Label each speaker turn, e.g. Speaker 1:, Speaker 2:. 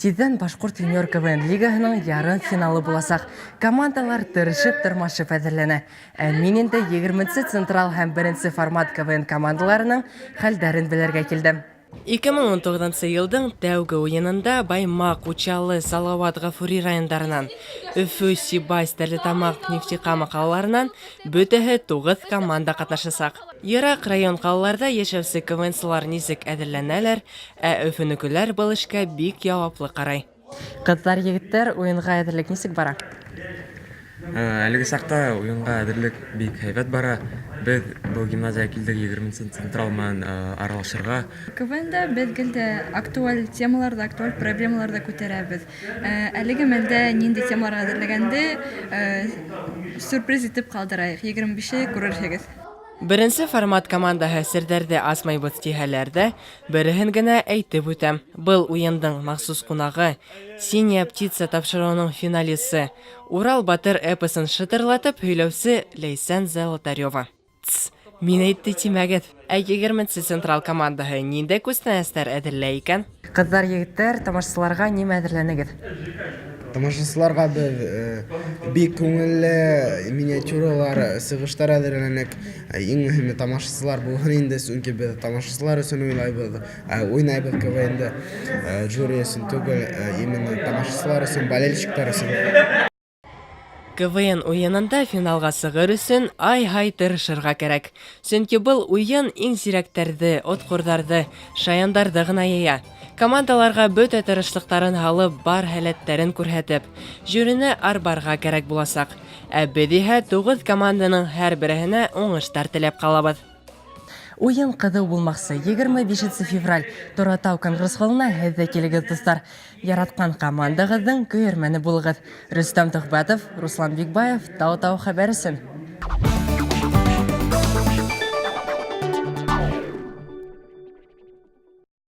Speaker 1: Тиҙҙән Башҡорт юниор КВН лигаһының ярым финалы буласаҡ. Командалар тырышып-тырмашып әҙерләнә. Ә мин инде егерменсе Централ һәм беренсе формат КВН командаларының хәлдәрен белергә килдем. 2019 йылдың тәүге уйынында Баймаҡ, Учалы, Салауат, Ғафури райондарынан, Өфө, Сибай, Стәрлетамаҡ, Нефтекама ҡалаларынан бөтәһе туғыҙ команда ҡатнашасаҡ. Йыраҡ район-ҡалаларҙа йәшәүсе КВНсылар нисек әҙерләнәләр, ә Өфөнөкөләр был эшкә бик яуаплы ҡарай. Ҡыҙҙар, егеттәр, уйынға әҙерлек нисек бара?
Speaker 2: Әлеге саҡта уйынға әҙерлек бик һәйбәт бара. Беҙ был гимназияға килдек егерменсе Централ менән аралашырға.
Speaker 3: КВНда беҙ гел дә актуаль темаларҙы, актуаль проблемаларҙы күтәрәбеҙ. Әлеге мәлдә ниндәй темаларға әҙерләгәнде сюрприз итеп ҡалдырайыҡ. 25-е күрерһегеҙ.
Speaker 1: Беренсе формат командаһы серҙәрҙе асмайбыҙ тиһәләр ҙә, береһен генә әйтеп үтәм. Был уйындың махсус ҡунағы, Синяя птица тапшырыуының финалисы, Урал батыр эпосын шытырлатып һөйләүсе Ләйсән Золотарева. Тсс, мин әйтте тимәгеҙ. Ә егерменсе Централ командаһы ниндәй күстәнәстәр әҙерләй икән? Ҡыҙҙар, егеттәр, тамашасыларға нимә әҙерләнегеҙ?
Speaker 4: Тамашасыларға беҙ бик күңелле миниатюралар, сығыштар әҙерләнек. Иң мөһиме тамашасылар булһын инде, сөнки беҙ тамашасылар өсөн уйлайбыҙ, уйнайбыҙ КВН-ды. Жюри өсөн түгел, именно тамашасылар өсөн, болельщиктар өсөн.
Speaker 1: КВН уйынында финалға сығыр өсөн ай-һай тырышырға кәрәк. Сөнки был уйын иң зирәктәрҙе, отҡорҙарҙы, шаяндарҙы ғына йыя. Командаларға бөтә тырышлыҡтарын һалып, бар һәләттәрен күрһәтеп, жюрины арбарға кәрәк буласаҡ. Ә беҙ иһә туғыҙ команданың һәр береһенә уңыштар теләп ҡалабыҙ. Уйын ҡыҙыу булмаҡсы. 25 февраль Торатау конгресс-холына һеҙ ҙә килегеҙ, дуҫтар. Яратҡан командағыҙҙың көйөрмәне булығыҙ. Рөстәм Төхбәтов, Руслан Бикбаев, Тау-Тау хәбәр өсөн.